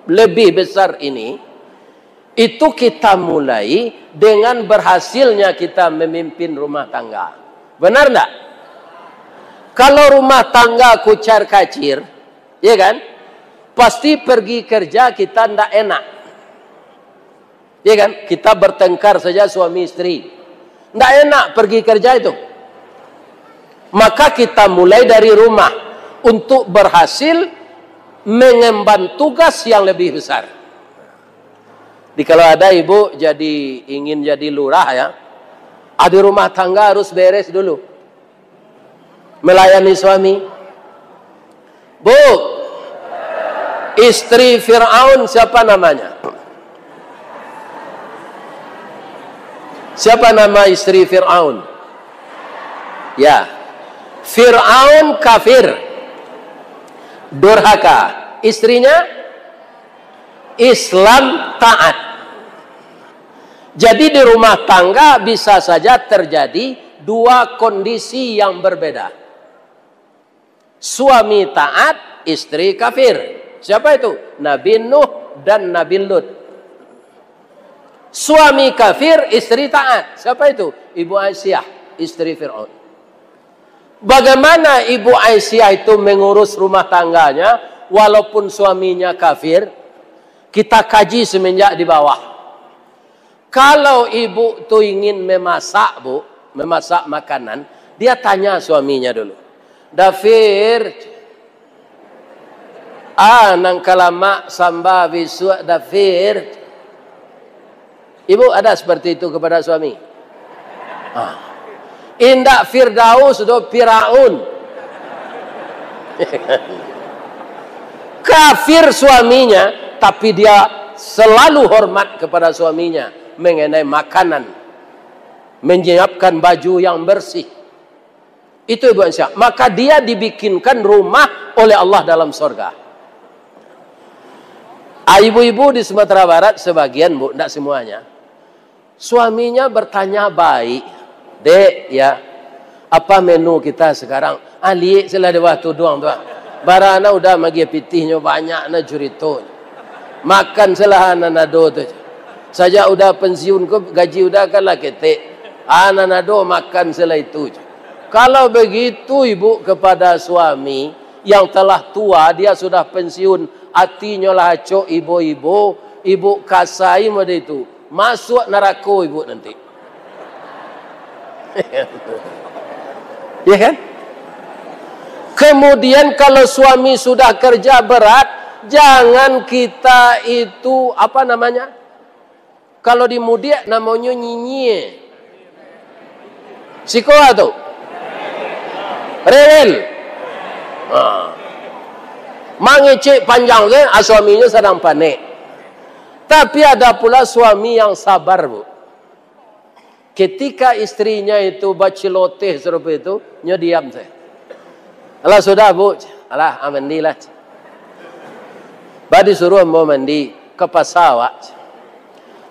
lebih besar ini, itu kita mulai dengan berhasilnya kita memimpin rumah tangga. Benar ndak? Kalau rumah tangga kucar-kacir, ya kan? Pasti pergi kerja kita ndak enak. Ya kan? Kita bertengkar saja suami istri. Ndak enak pergi kerja itu. Maka kita mulai dari rumah untuk berhasil mengemban tugas yang lebih besar. Jadi kalau ada ibu jadi, ingin jadi lurah ya, ah, di rumah tangga harus beres dulu. Melayani suami. Bu, istri Fir'aun siapa namanya? Siapa nama istri Fir'aun? Ya. Fir'aun kafir. Durhaka. Istrinya Islam taat. Jadi di rumah tangga bisa saja terjadi dua kondisi yang berbeda. Suami taat, istri kafir. Siapa itu? Nabi Nuh dan Nabi Lut. Suami kafir, istri taat. Siapa itu? Ibu Aisyah, istri Firaun. Bagaimana Ibu Aisyah itu mengurus rumah tangganya, walaupun suaminya kafir? Kita kaji semenjak di bawah. Kalau ibu tu ingin memasak, Bu, memasak makanan, dia tanya suaminya dulu. "Dafir, ah, nan ka lamak samba bisuak, Dafir." Ibu ada seperti itu kepada suami? Ah. Indak Firdaus do, Firaun. Kafir suaminya, tapi dia selalu hormat kepada suaminya mengenai makanan, menyiapkan baju yang bersih. Itu ibu Aisyah. Maka dia dibikinkan rumah oleh Allah dalam sorga. Ah, ibu-ibu di Sumatera Barat sebagian, Bu, ndak semuanya. Suaminya bertanya baik, "Dek, ya, apa menu kita sekarang?" Ah, liek salah di bawah tuduang tu, ah. Barana udah magiah pitihnyo, banyak na curito. Makan salah nan ado tu. Sajak udah pensiun ko, gaji udah kan lah ketek. Ah, nan ado makan salah itu. Kalau begitu ibu kepada suami yang telah tua, dia sudah pensiun, atinyo lah acok ibo-ibo, ibu kasai model itu. Masuak narako ibu nanti. Ya kan? Kemudian kalau suami sudah kerja berat, jangan kita itu, apa namanya? Kalau di Mudiak namonyo nyinyie. Siko tu. Rewel. Ha. Mangecek panjang se, ah, suaminyo sadang panek. Tapi ada pula suami yang sabar, Bu. Ketika istrinya itu baciloteh sarupo itu, nyo diam saja. "Alah, sudah, Bu." "Alah, ah, mandilah." Ba disuruah ambo mandi, ka pasa awak.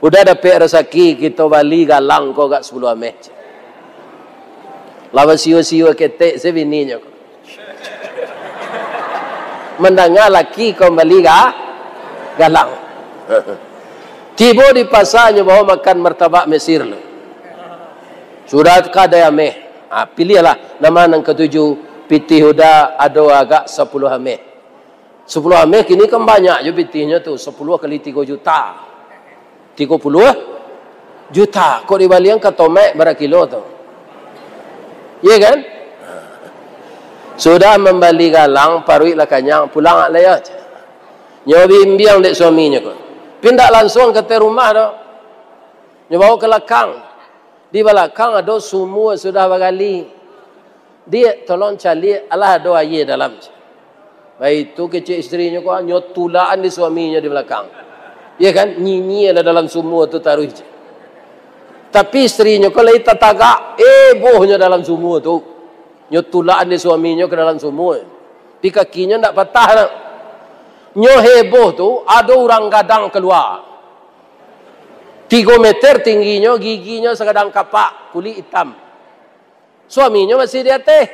"Udah dapek rasaki, kito bali galang ko agak sapuluah ameh." Lah basio-sio ketek se bininyo ko. Mandanga laki ko mambali ga-, galang. Tibo di pasa, nyo bao makan martabak Mesir lo. Sudah kadai ameh. Ah, piliahlah nama nan katuju, pitih uda ado agak sapuluah ameh. Sapuluah ameh kini kan banyak jo pitihnyo tu, sapuluah kali tigo juta. Tigo puluah juta. Kok dibalian ka tomaik bara kilo tu? Iya kan? Sudah mambali galang, paruik lah kanyang, pulang awak lai yo. Nyo bimbiang dek suaminyo ko. Tapi ndak lansuang ka ateh rumah doh. Nyo bao ka lakang. Di balakang ado sumua sudah bagali. "Diak, tolong caliak, alah ado aia dalam." Baitu kecek isterinyo ko, nyo tulakan di suaminyo di balakang. Iyo kan? Nyinyia lah dalam sumua tu taruih je. Tapi isterinyo ko lai tatagak, hebohnyo dalam sumua tu. Nyo tulakan di suaminyo ka dalam sumua. Tapi kakinyo ndak patah nak. Nyo heboh tu, ado urang gadang kalua. Tigo meter tingginyo, giginyo sagadang kapak, kulik itam. Suaminyo masih di ateh.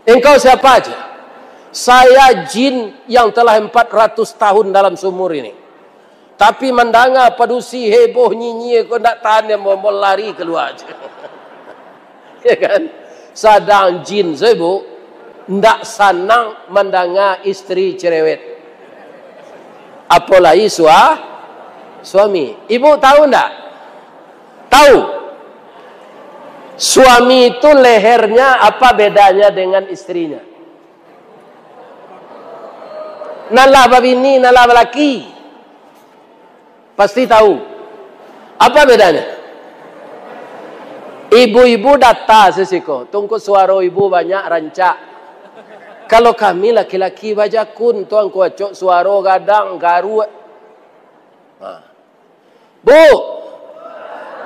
"Engkau siapa?" aja. "Saya jin yang telah empat ratus tahun dalam sumur ini. Tapi mandanga padusi heboh nyinyia ko ndak tahan, dia mau lari kalua aja." Ya kan? Sadang jin sajo, Bu, ndak sanang mandanga isteri cerewet. Apolai sua-, suami. Ibu tahu ndak? Tahu. Suami itu lehernya apa bedanya dengan istrinya? Nan lah babini, nan lah balaki. Pasti tahu. Apa bedanya? Ibu-ibu data sisiko, tungku suaro ibu banyak rancak. Kalau kami laki-laki bajakun, tuan kuacok suaro gadang, garuak. Ha. Bu,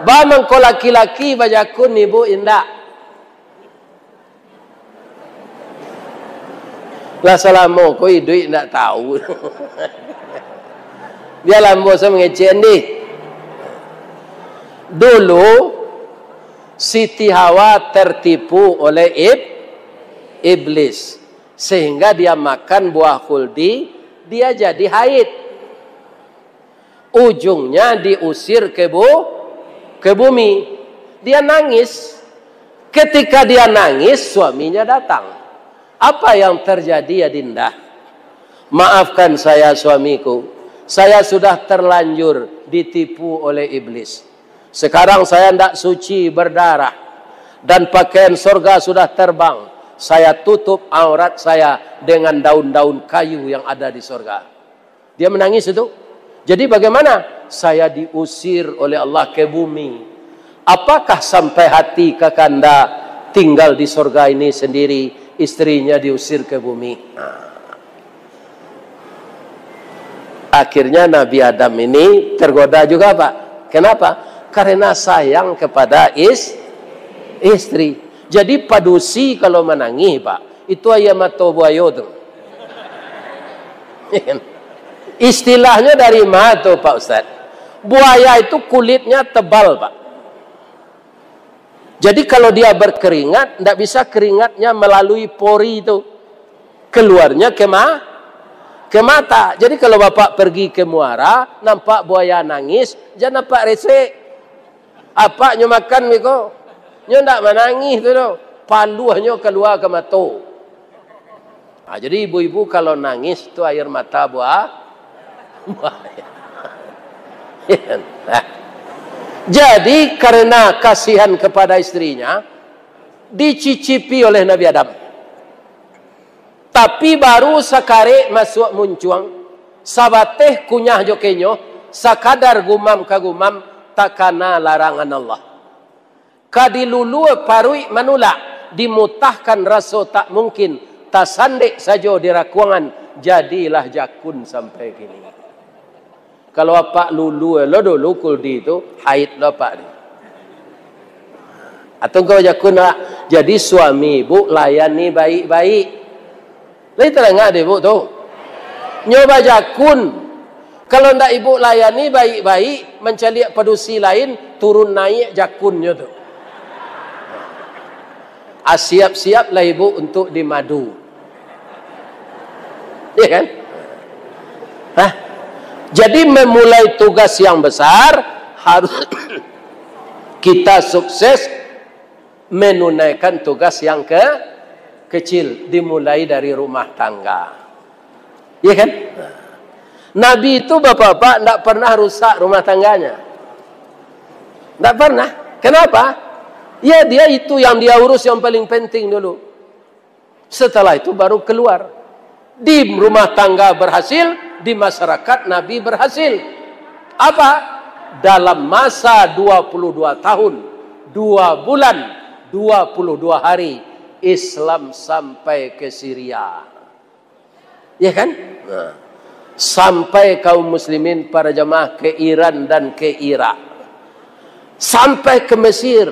ba mangko laki-laki bajakun, ibu indak. Lah salamo ko iduik ndak tahu. Bialah ambo sa mangecek dih. Dulu, Siti Hawa tertipu oleh ib-, iblis, sehingga dia makan buah khuldi, dia jadi haid. Ujungnya diusir ke bu-, ke bumi. Dia nangis. Ketika dia nangis, suaminya datang. "Apa yang terjadi, Adinda?" "Maafkan saya, suamiku. Saya sudah terlanjur ditipu oleh iblis. Sekarang saya ndak suci, berdarah. Dan pakaian sorga sudah terbang. Saya tutup aurat saya dengan daun-daun kayu yang ada di sorga." Dia menangis itu. "Jadi bagaimana?" "Saya diusir oleh Allah ke bumi. Apakah sampai hati kakanda tinggal di sorga ini sendiri, istrinya diusir ke bumi?" Nah. Akhirnya Nabi Adam ini tergoda juga, Pak. Kenapa? Karena sayang kepada is-, istri. Jadi padusi kalau manangih, Pak, itu aia mato buayo tu. Istilahnyo dari ma tu, Pak Ustaz? Buaya itu kulitnya tebal, Pak. Jadi kalau dia berkeringat, ndak bisa keringatnya melalui pori tu. Keluarnya ke ma-, ke mata. Jadi kalau Bapak pergi ke muara, nampak buaya nangis, jan nampak resek. Apak nyo makan beko. Nyo ndak manangih tu doh. Paluahnyo kalua ka mato. Ha, jadi ibu-ibu kalau nangis tu air mata buah, buah. Nah. Jadi karena kasihan kepada istrinya, dicicipi oleh Nabi Adam. Tapi baru sakarek masuak muncuang, sabateh kunyah jo kenyo, sakadar gumam ka gumam, takana larangan Allah. Ka dilulua paruik manulak, dimutahkan raso tak mungkin, tasandek sajo di rakuangan, jadilah jakun sampai kini. Kalau apak lulua lo dulu kuldi tu, haid lo apak ni. Atau engkau jakun, Pak? Jadi suami ibu layani baik-baik. Lai tadanga dek ibu tu? Nyo bajakun. Kalau ndak ibu layani baik-baik, mancaliak padusi lain, turun naiak jakunnyo tu. Ah, siap-siaplah ibu untuk dimadu. Ya kan? Hah? Jadi memulai tugas yang besar harus kita sukses menunaikan tugas yang ke-, kecil, dimulai dari rumah tangga. Iya kan? Nabi itu, bapak-bapak, ndak pernah rusak rumah tangganya. Ndak pernah. Kenapa? Ya, dia itu yang dia urus yang paling penting dulu. Setelah itu baru keluar. Di rumah tangga berhasil, di masyarakat Nabi berhasil. Apa? Dalam masa dua puluh dua tahun, dua bulan, dua puluh dua hari, Islam sampai ke Syria. Ya kan? Nah. Sampai kaum muslimin para jamaah ke Iran dan ke Irak. Sampai ke Mesir.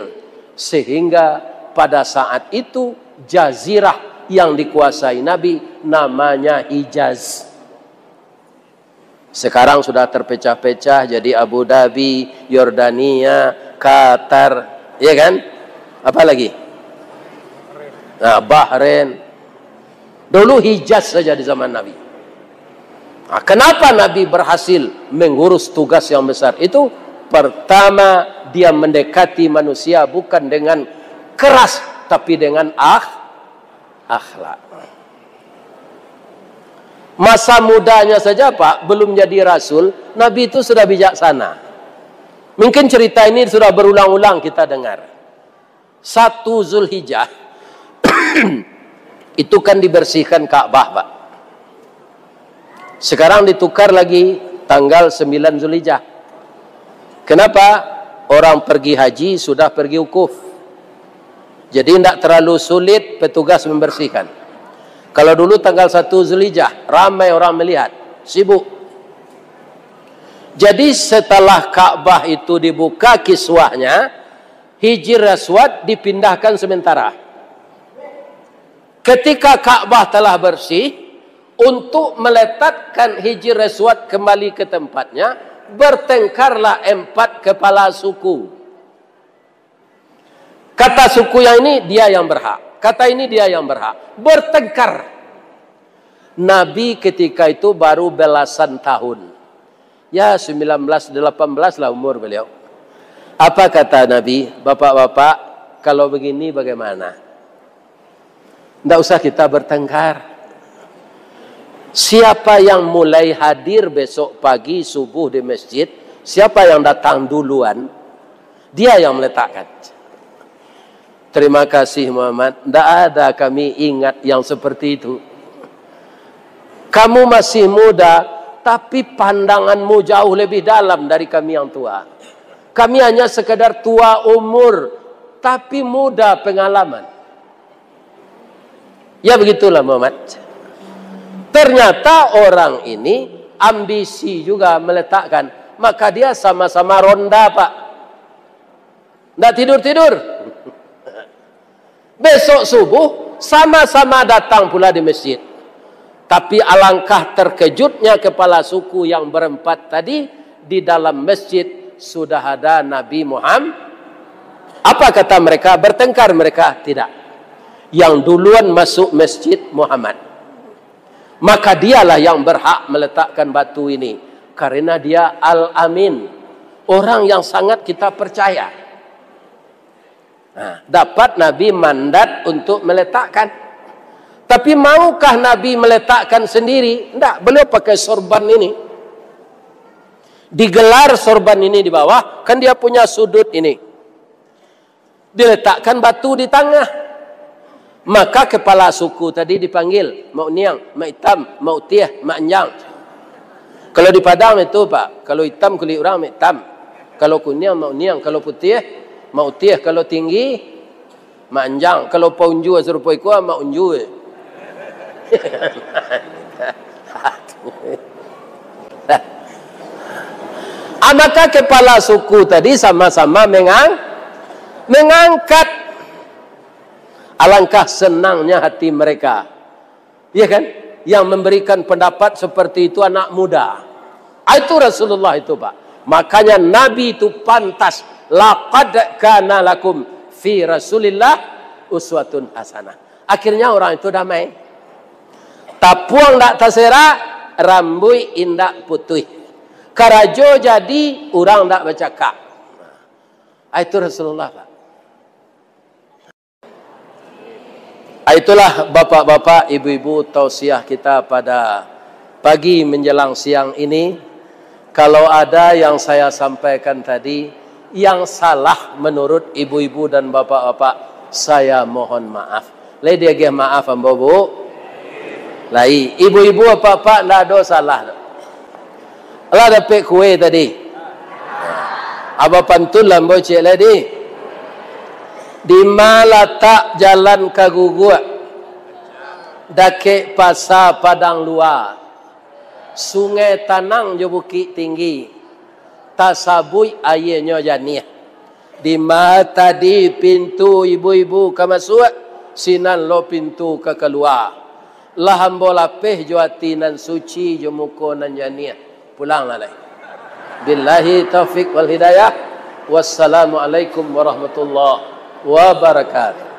Sehingga pada saat itu jazirah yang dikuasai Nabi namanya Hijaz. Sekarang sudah terpecah-pecah jadi Abu Dhabi, Yordania, Qatar, ya kan? Apa lagi? Nah, Bahrain. Dulu Hijaz saja di zaman Nabi. Nah, kenapa Nabi berhasil mengurus tugas yang besar itu? Pertama, dia mendekati manusia bukan dengan keras, tapi dengan akh-, akhlak. Masa mudanya saja, Pak, belum jadi rasul, Nabi itu sudah bijaksana. Mungkin cerita ini sudah berulang-ulang kita dengar. Satu Zulhijjah, itu kan dibersihkan Ka'bah, Pak. Sekarang ditukar lagi tanggal sembilan Zulhijjah. Kenapa? Orang pergi haji sudah pergi wukuf. Jadi, ndak terlalu sulit petugas membersihkan. Kalau dulu tanggal satu Zulhijjah, ramai orang melihat, sibuk. Jadi, setelah Ka'bah itu dibuka kiswahnya, Hijir Aswad dipindahkan sementara. Ketika Ka'bah telah bersih, untuk meletakkan Hijir Aswad kembali ke tempatnya, bertengkarlah empat kepala suku. Kata suku yang ini, dia yang berhak. Kata ini, dia yang berhak. Bertengkar. Nabi ketika itu baru belasan tahun. Ya, sembilan belas, delapan belas lah umur beliau. Apa kata Nabi, "Bapak-bapak, kalau begini bagaimana? Ndak usah kita bertengkar. Siapa yang mulai hadir besok pagi subuh di masjid, siapa yang datang duluan, dia yang meletakkan." "Terima kasih, Muhammad. Ndak ada kami ingat yang seperti itu. Kamu masih muda, tapi pandanganmu jauh lebih dalam dari kami yang tua. Kami hanya sekadar tua umur, tapi muda pengalaman." Ya, begitulah, Muhammad. Ternyata orang ini ambisi juga meletakkan. Maka dia sama-sama ronda, Pak. Ndak tidur-tidur. Besok subuh, sama-sama datang pula di masjid. Tapi alangkah terkejutnya kepala suku yang berempat tadi, di dalam masjid sudah ada Nabi Muhammad. Apa kata mereka? Bertengkar mereka? Tidak. Yang duluan masuk masjid Muhammad. Maka dialah yang berhak meletakkan batu ini, karena dia Al-Amin, orang yang sangat kita percaya. Nah, dapat Nabi mandat untuk meletakkan. Tapi maukah Nabi meletakkan sendiri? Ndak, beliau pakai sorban ini. Digelar sorban ini di bawah, kan dia punya sudut ini. Diletakkan batu di tangah. Maka kepala suku tadi dipanggil, Mak Uniang, Mak Itam, Mak Utiah, Mak Anjang. Kalau di Padang itu, Pak, kalau itam kulit urang, Mak Itam. Kalau kuniang, Mak Uniang. Kalau putiah, Mak Utiah. Kalau tinggi, Mak Anjang. Kalau paunjua sarupo iko, Mak Unjua. Ah, maka kepala suku tadi sama-sama mengang-, mengangkat. Alangkah senangnya hati mereka. Ya kan? Yang memberikan pendapat seperti itu anak muda. Ah, itu Rasulullah itu, Pak. Makanya Nabi itu pantas, "Laqad kana lakum fi Rasulillah uswatun hasanah." Akhirnya orang itu damai. Tapuang ndak taserak, rambuik indak putuih. Karajo jadi, urang ndak bacakak. Ah, itu Rasulullah, Pak. Ah, itulah, bapak-bapak, ibu-ibu, tausiah kita pada pagi menjelang siang ini. Kalau ada yang saya sampaikan tadi yang salah menurut ibu-ibu dan bapak-bapak, saya mohon maaf. Lai diagiah maaf ambo, Bu? Lai. Ibu-ibu, apak-apak, ndak ado salah. Alah dapek kue tadi. Abah pantun lah ambo ciek lai di. Dima latak jalan ka Guguak, dakek pasa Padang Lua, sungai tanang jo bukik tinggi, tasabuik aianyo janiah. Dima tadi pintu ibu-ibu ka masuak, sinan lo pintu ka kalua. Lah ambo lapeh jo ati nan suci, jo muko nan janiah. Pulanglah lai. Billahi taufik wal hidayah. Wassalamualaikum warahmatullahi wabarakatuh.